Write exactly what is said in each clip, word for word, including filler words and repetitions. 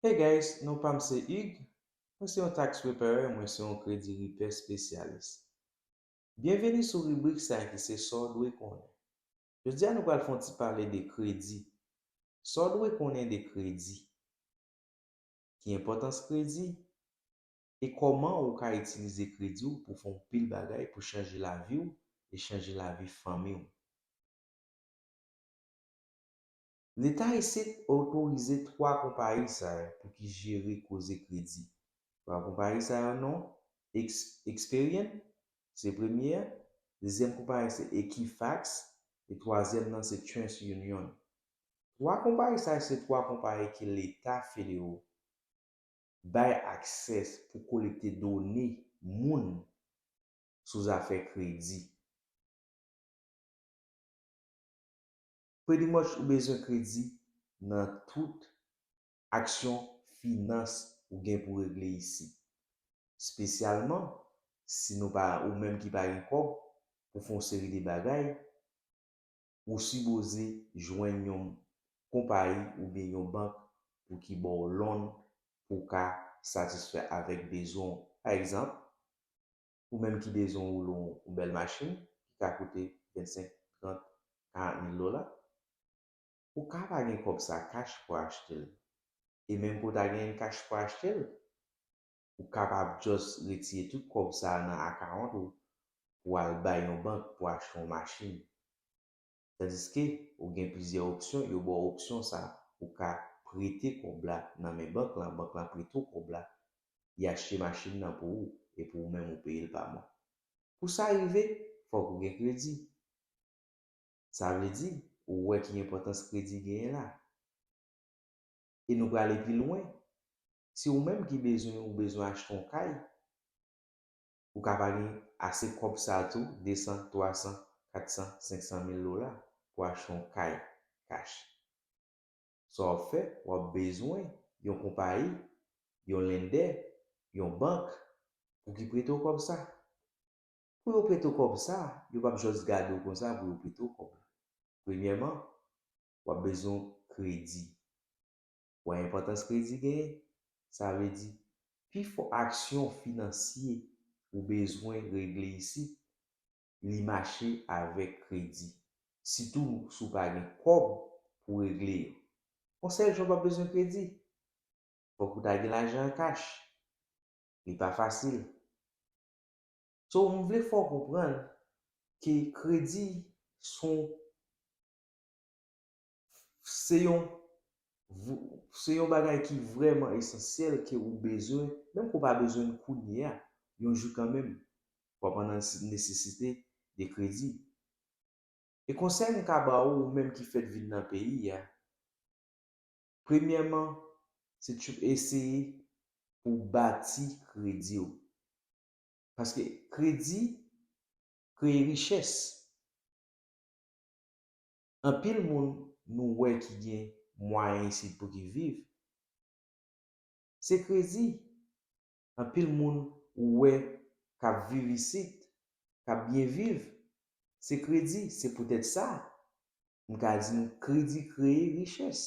Hey guys, non pa m se Hugues. Mwen se yon tax preparer, mwen se yon kredi ripè spesyalis. Byenveni sou ribrik sa ki se sa w dwe konnen. Jodi a nou pral fè yon ti pale de kredi. Sa w dwe konnen de kredi. Ki enpòtans kredi? E kòman ou ka itilize kredi w pou fè yon pil bagay pou chanje lavi w e chanje lavi fanmi w. Leta isit otorize twa konpayi sa yo pou ki jere koze kredi. Twa konpayi sa yo non, Ex- Experian, se premye a, dezyèm konpayi se Equifax, e twazyèm nan se TransUnion. Twa konpayi sa yo se twa konpayi ke Leta federal bay aksè pou kolekte done moun sou zafè kredi. Pretty much ou bezwen kredi nan tout aksyon finans ou gen pou regle isit. Espesyalman si nou pa ou menm ki pa gen kòb pou fè yon seri de bagay, ou sipoze jwenn yon konpayi oubyen yon bank pou ki ba w loan pou w ka satisfè avèk bezwen w. Pa egzanp, ou menm ki bezwen woule yon, yon bèl machin ki ka koute vennsenk, trant, karant mil dola, ou ka pa gen kòb sa kach pou achte l. E menm ke w ta genyen kach pou achte l, ou kapab just retire tout kòb sa nan akawont ou pou al bay yon bank pou achte yon machin. Tandiske ou gen plizyè opsyon, yo ba w opsyon sa, ou ka prete kòb la nan men bank lan, bank lan prete w kòb la, li achte machin nan pou ou, epi ou menm ou peye l pa mwa. Pou sa rive, fòk ou gen kredi. Sa vle di, ou wè ki enpòtans kredi genyen la. E nou prale pi lwen. Si ou menm ki bezwen, ou bezwen achte yon kay, ou ka pa gen ase kòb sa tou, de san, twa san, kat san, senk san mil dola pou achte yon kay kach. Sa w ap fè, w ap bezwen yon konpayi, yon lender, yon bank pou ki prete w kòb sa. Pou yo prete w kòb sa, yo p ap just gade w konsa pou yo prete w kòb la. Premyèman, w ap bezwen kredi. Wè enpòtans kredi genyen? Sa vle di, pifò aksyon finansye ou bezwen regle isit, li mache avèk kredi. Sitou si w pa gen kòb pou regle yo. Yon sèl jan w p ap bezwen kredi, fòk ou ta gen lajan an kach. Li pa fasil. So, m vle fè w konprann ke kredi se yon, se yon, se yon bagay ki vrèman esansyèl ke ou bezwen, menm ke w pa bezwen l kounye a, yon jou kanmenm, w ap annan nesesite de kredi. E konsèy m ka ba w, ou menm ki fèk vin nan peyi a, premyèman, se eseye pou w bati kredi w. Paske kredi kreye richès. Anpil moun nou wè ki gen mwayen isit pou ki viv, se kredi. Anpil moun ou wè k ap viv isit, k ap byen viv, se kredi. Se poutèt sa, m ka di nou, kredi kreye richès.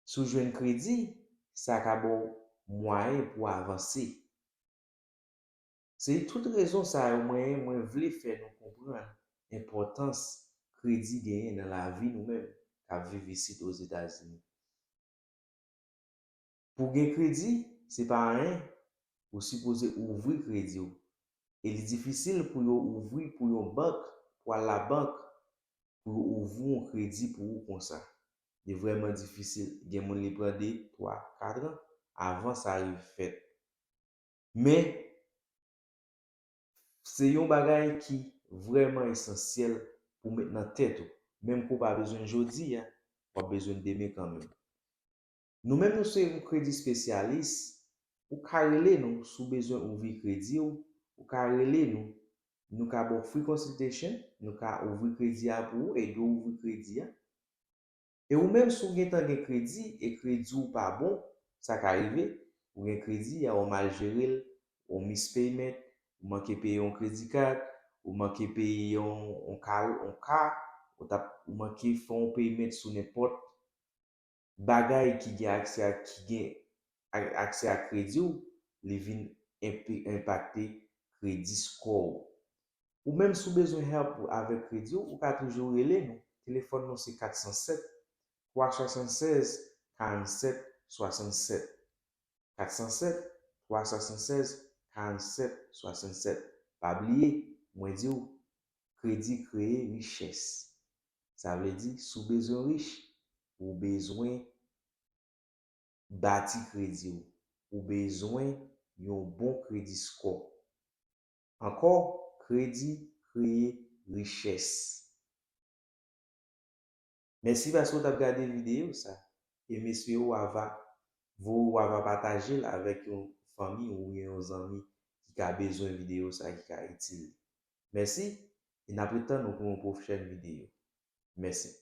Si w jwenn kredi, sa ka ba w mwayen pou w avanse. Se tout rezon sa yo mwen, mwen vle fè nou konprann enpòtans kredi genyen nan lavi nou menm k ap viv isit Ozetazini. Pou gen kredi, se pa anyen, ou sipoze ouvri kredi w. E li difisil pou yo ouvri pou yon bank, pou al labank, pou yo ouvri yon kredi pou ou konsa. Li vrèman difisil. Gen moun li pran de, twa, kat an avan sa rive fèt. Men, se yon bagay ki vrèman esansyèl pou w met nan tèt ou. Menm ke w pa bezwen l jodi a, w ap bezwen l demen kanmenm. Nou menm nou se yon kredi spesyalis, ou ka rele nou si w bezwen ouvri kredi w, ou ka rele nou, nou ka ba w free consultation, nou ka ouvri kredi a pou ou, ede w ouvri kredi a. E ou menm si w gentan gen kredi e kredi w pa bon, sa ka rive, ou gen kredi a, ou mal jere l, ou miss payment, ou manke peye yon kredi kat, ou manke peye yon, yon ka, yon ka, ou t ap, ou manke fè yon payment sou nenpòt bagay ki gen aksè a, ki gen a- aksè a kredi w, li vin enpe- enpakte kredi score w. Ou menm si w bezwen help avèk kredi w, ou ka toujou rele nou. Telefòn nou se kat san sèt, twa swasannsèz, karannsèt, swasannsèt. Kat san sèt, twa swasannsèz, karannsèt, swasannsèt. Pa bliye, mwen di w, kredi kreye richès. Sa vle di, si w bezwen rich, ou bezwen bati kredi w. Ou bezwen yon bon kredi score. Ankò, kredi kreye richès. Mèsi paske w t ap gade videyo sa. E m espere w ava voye w ava pataje l avèk yon fanmi oubyen yon zanmi ki ka bezwen videyo sa, ki ka itil li. Mèsi, e n ap ret tann nou pou yon pwochèn videyo. Mèsi.